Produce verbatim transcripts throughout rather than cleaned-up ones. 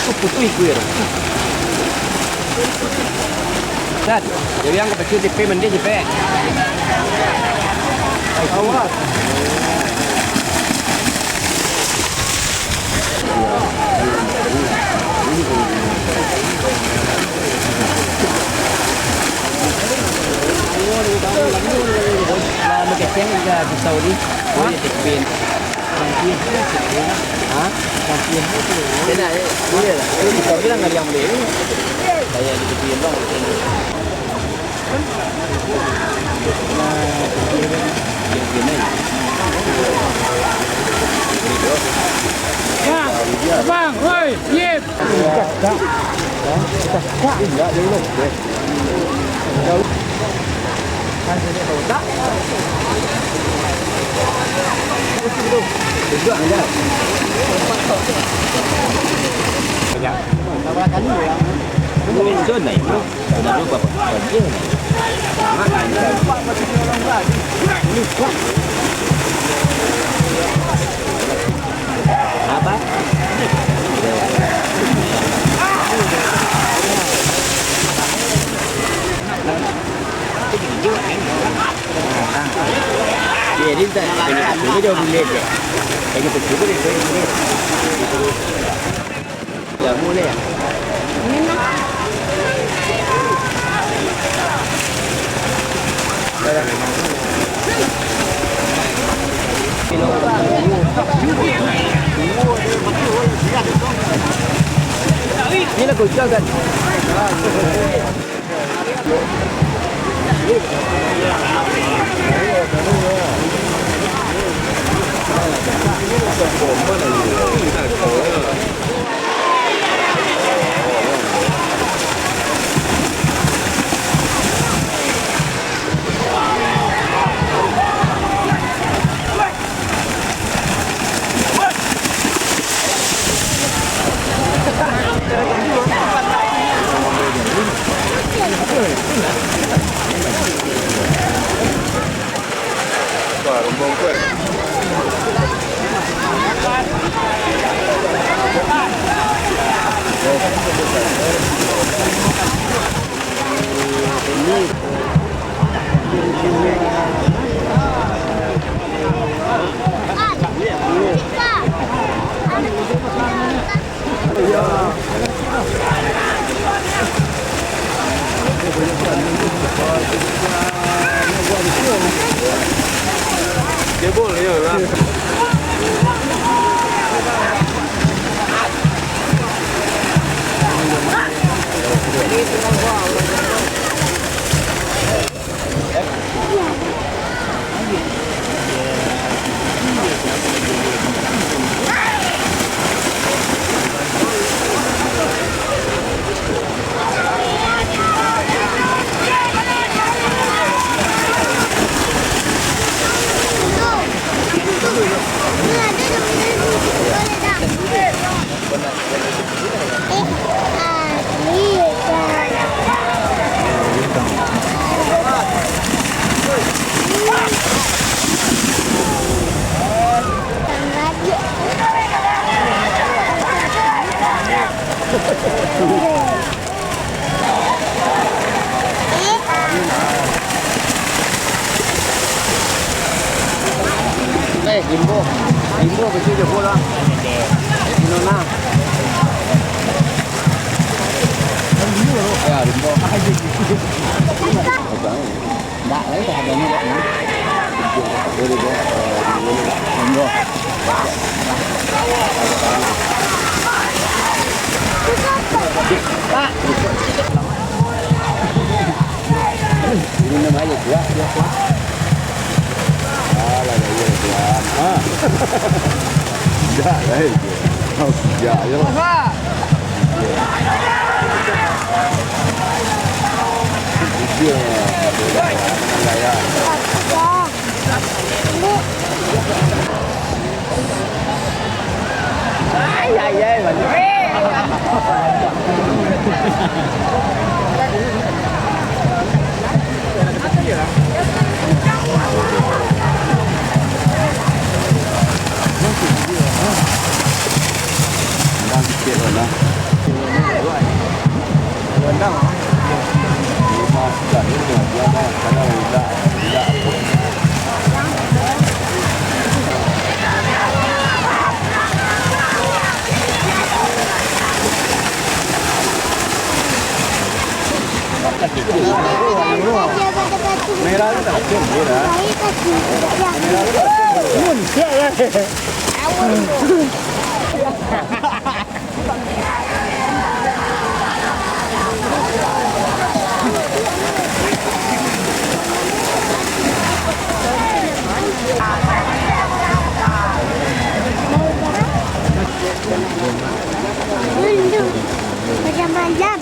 Putuih-putuih kuir. Sat, jadi yang kecil cepe mandi cepe. Awas. Lah, bekeceng juga pisau di. Oh, iya, cepe. Hah? Tidak, iya. Kau bilang dari yang beli. Saya di tepi bang. Bang, bang, woi, yep. Apa? Jadi tak, ini tu dia boleh je. Ini tu dia boleh. Jamu ni. Ni lah kocak kan. Eh, limbo. Limbo kecil je pulang. Ino nah. Ya, limbo. Ndak, lain tak ada ni, Dok, nah. Boleh, Dok. Limbo. Minum aja, kuat, dia kuat. Alah, ya, ya, ya. Ah. Enggak, lain. Kau sejak je lah. Iya, boleh. Enggak, ya. Ai, ai, ai, balik. Merah tu tak kacau, merah. Merah tu tak kacau. Macam-macam.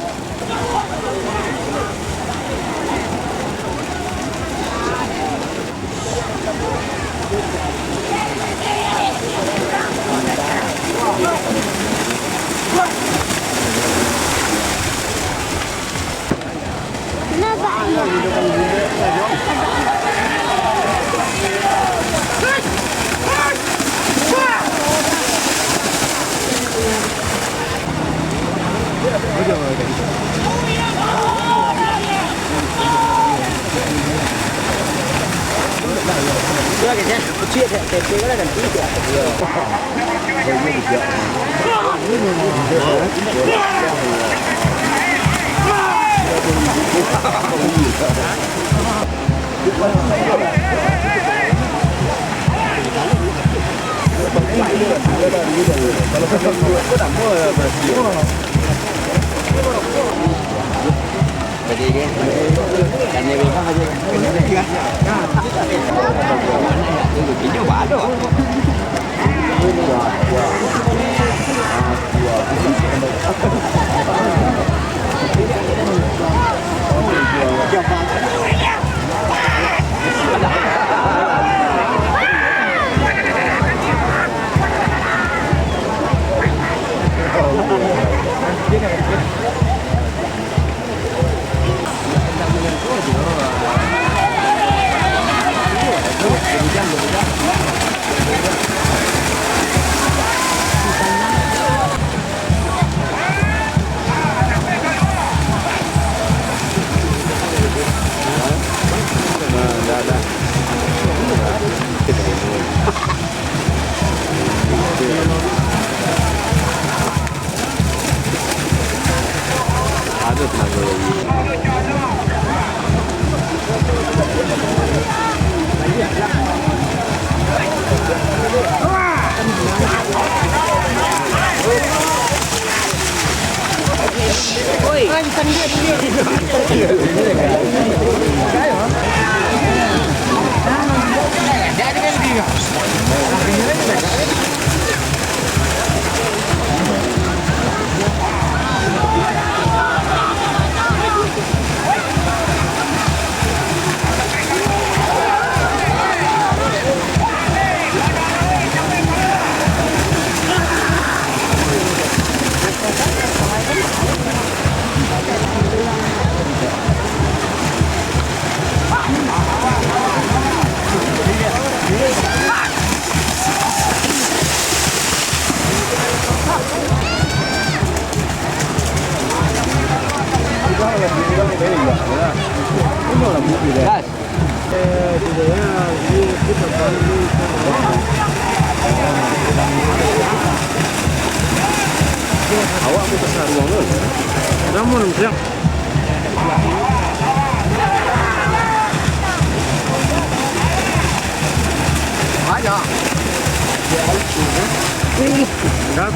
Ado tenago lagi. Gas. Awak pun tersaruang tu. Namun, siap. Banyak. Gas.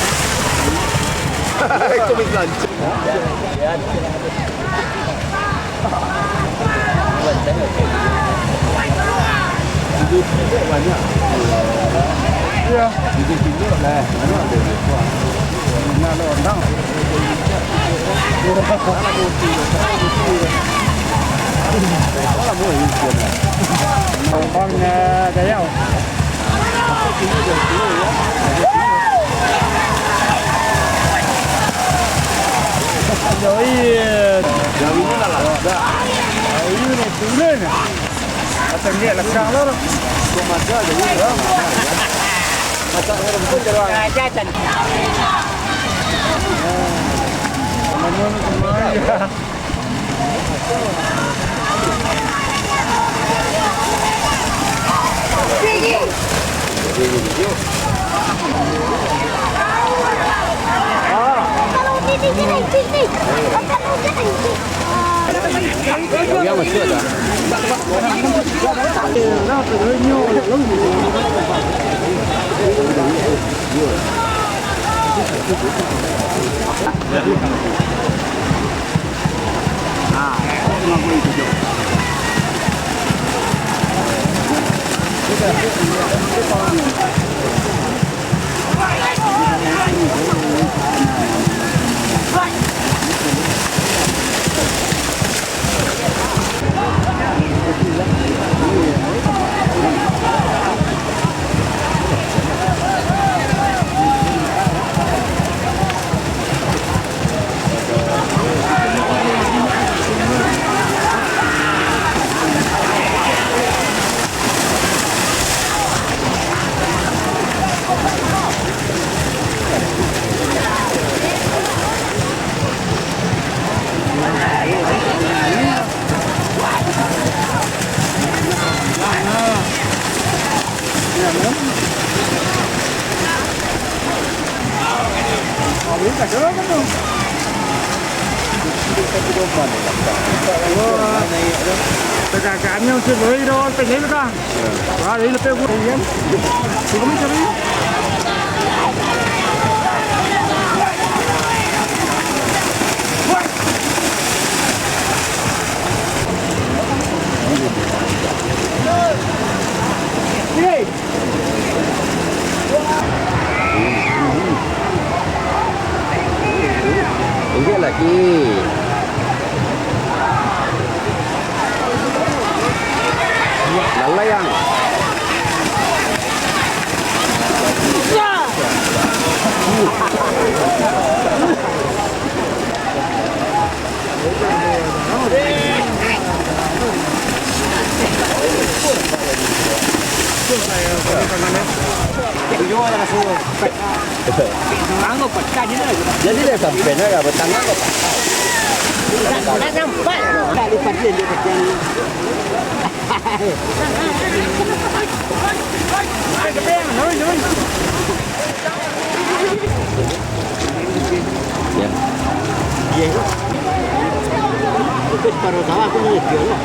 Kau main pelancar. Iya. Abang, eh, Dayau. Jauh, iya. Jauh ini lah, lah. Jauh ini, turun. Macam dia lekang lah. Kau mata aja, ya. Mata orang pun jalan. Mana, mana? Wah. Tegak-tegaknyo si Boy doh, tengah tu, Kang. Wah, dari lepas gua. Iya. Cuma cari. Injek lagi. Lalayang. Jadi dah sampai nak apa tangan kau? Tak nampak. Tak lipat dia, dia kasihan. Ya. Iya. Itu separuh sawah aku ni, dia lah.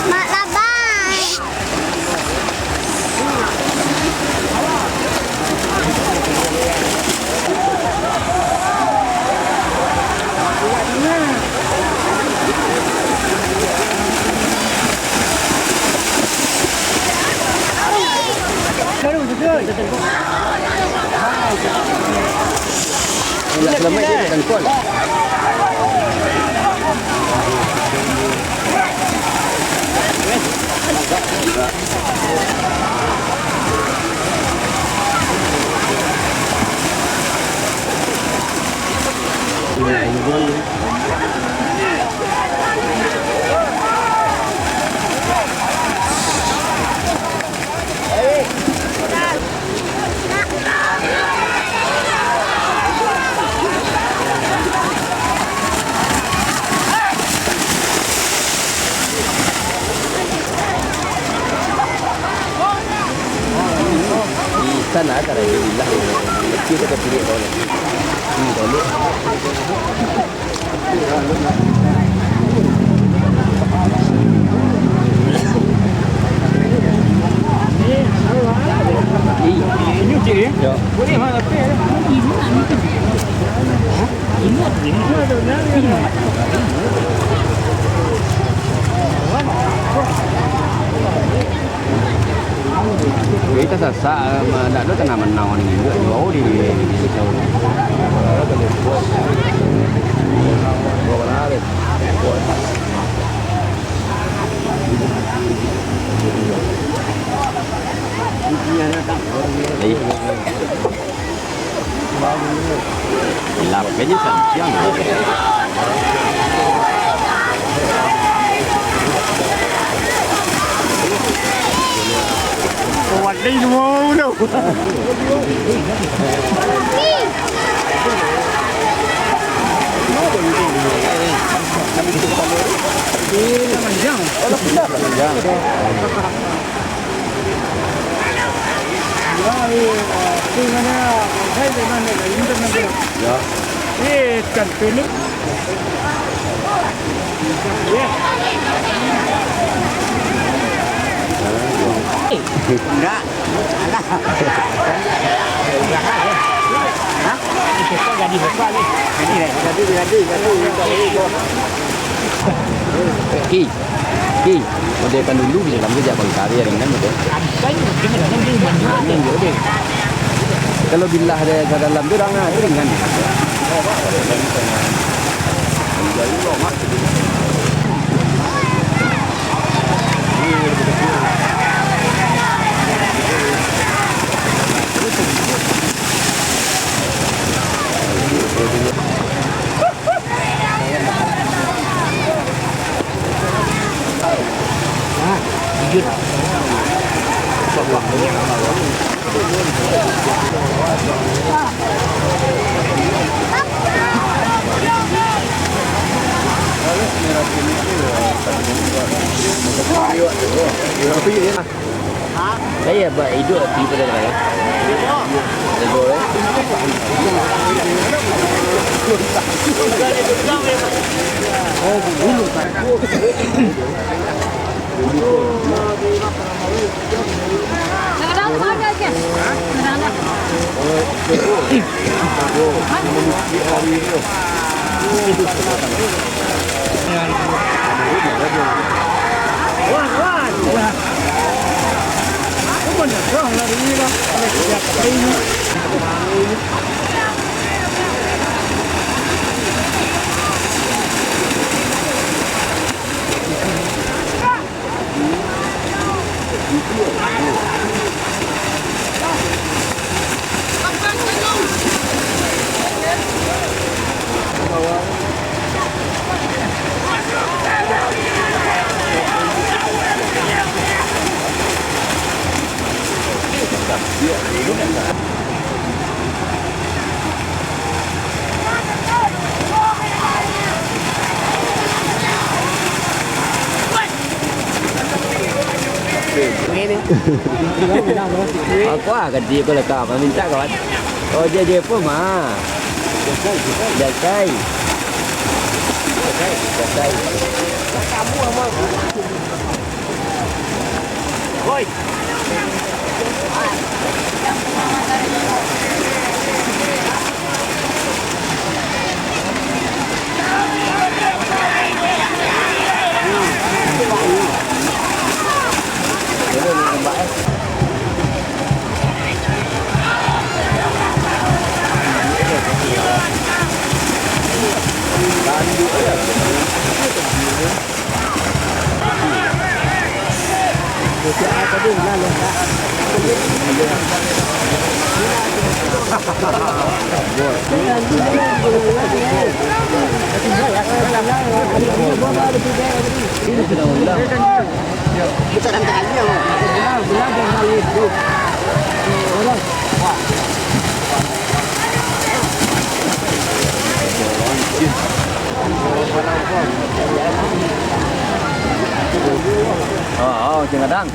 Mak Laban. Lah, selamat je, tak tangkon. Di sana ada radio bilang, kecil kata pirik kau ni. Hmm, kau ni. Kita sasak, ma-, ndak ado tangah manau ni. Dua, dua, di, di, di, di, Ih. Lapehnya santiang. Kuat deh, mau dong. Panjang. Ya. Eh, kan tu. Enggak. Alah. Hah? Jadi, jadi, jadi, jadi. Ki, Ki, model pandulu di dalam tu, jak bangka dia ringan tu. Ringan je, deh. Kalau bilah dia ke dalam tu, dah ngah, tu ringan. Saya buat hidup api pada raya. Jago, eh. Oh, bulu kan. Aku ah, kadi ko lah ka, minta kawan. Oh, jadi apa, Ma? Jakai. Jakai. Woi. Ah, ah, Cing Kadang.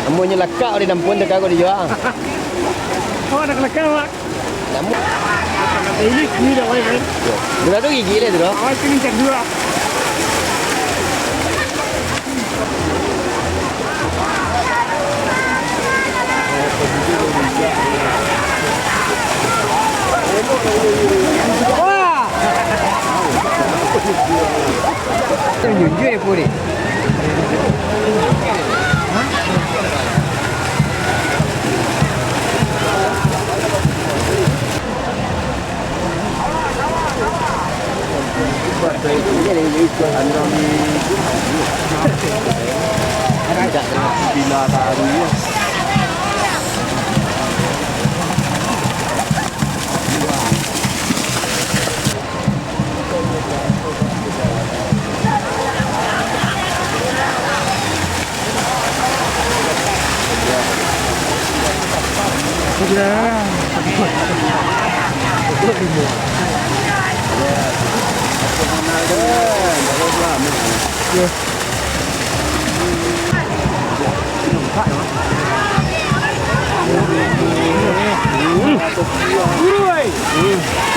Amonyo lakak, udah nampun teka ko dijua. Awak nak lakak, Mak? Namun, ini, ini dah main, main. Yo. Dulu tu gigi dia tu, doh. Awak sini cak dua. Wah! Tunjuk-tunjuk pun ni.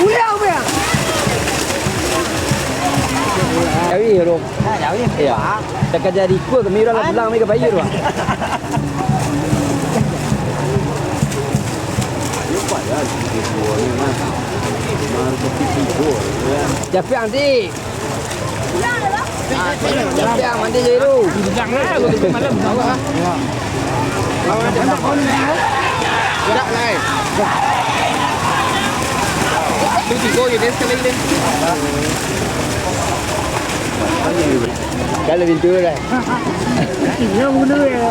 Jauh, bro. Iyo. Takaja di ikua kami urang lah pulang, kami ka bayar, Bang. Capek, Andik. Capek, mandi je dulu. Jangan lah, aku tu malam. Tu tigo je, dia sekali ni. Kalau pintu dah. Iyo, bunuh ya.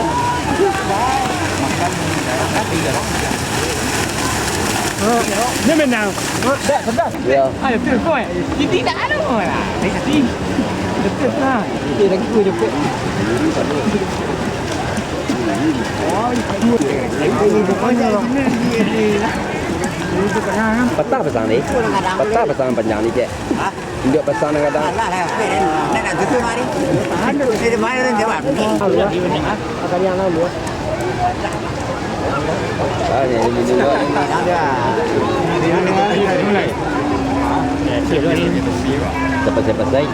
Dia menang. Dah, dah. Ya. Ah, betul kau, eh. Ini tak ada orang lah. Ini tadi. Betul lah. Ini lagi dua dapat. Patah pasang ni. Patah pasang panjang ni, cek. Indak pasang kadang. Alah lah, nak, nak tutup hari. Saya main orang jawab. Allah. Akan yang lalu. Ah, ni, ni, ni, ni. Siapa, siapa, saya?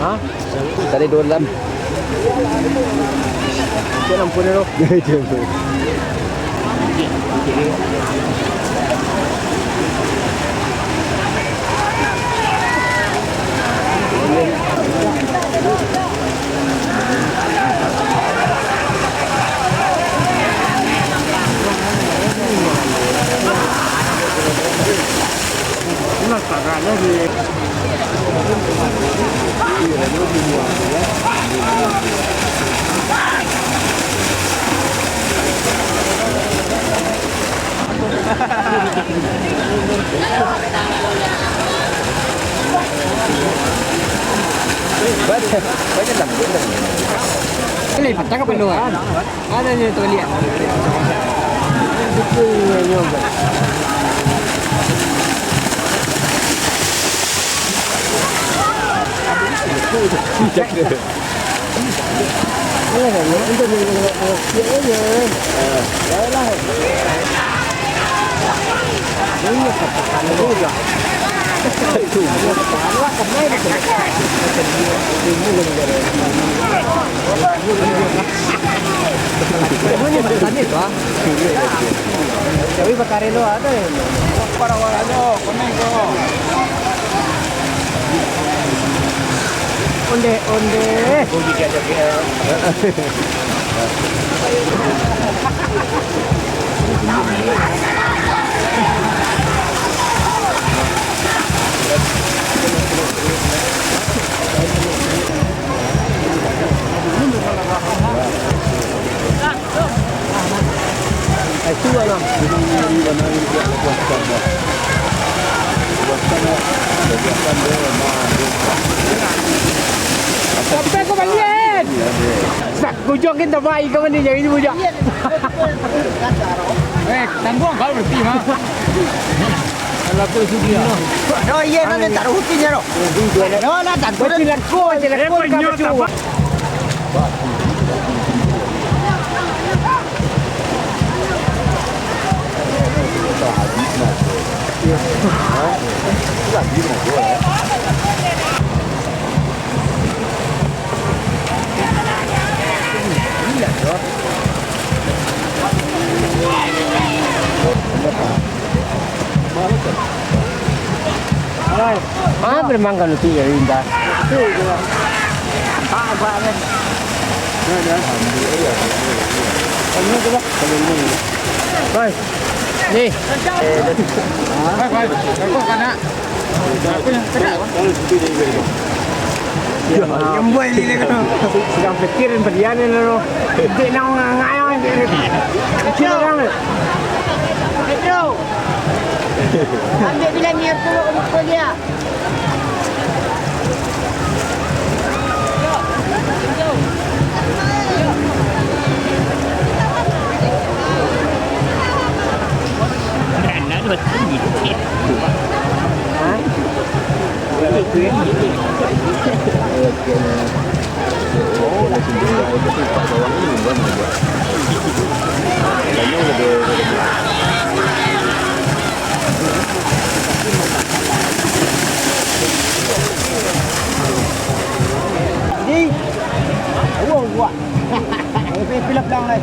Ha? Tadi dua dalam. Dia lampu dia tu. Ini patah ka penuh, kan? Ada ni toilet. Tapi bakari lo ada ya. Onde, onde. Sampai kau balian. Sak kujong kita baik kau ni jadi ni bujang. Eh, tangguang kau berhenti mah. Dah, iya, dah, dah, taruh hutinnya, doh. Dah, dah, dah, dah, dah, dah, dah, dah, dah, dah, dah, dah, dah, Ah, memang kalau tu ya indah. Oi. Ni. Oi, oi. Kau kana. Yang buat ni lah kau. Sedang pikir padian ni lo. Dek nang ngayang dek. Kecil orang ni. Kecil. Ambil bilang ni aku muka dia. Jadi, awak buat. Pilih pelang lai.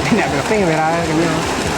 Nak berapa merah kenyang.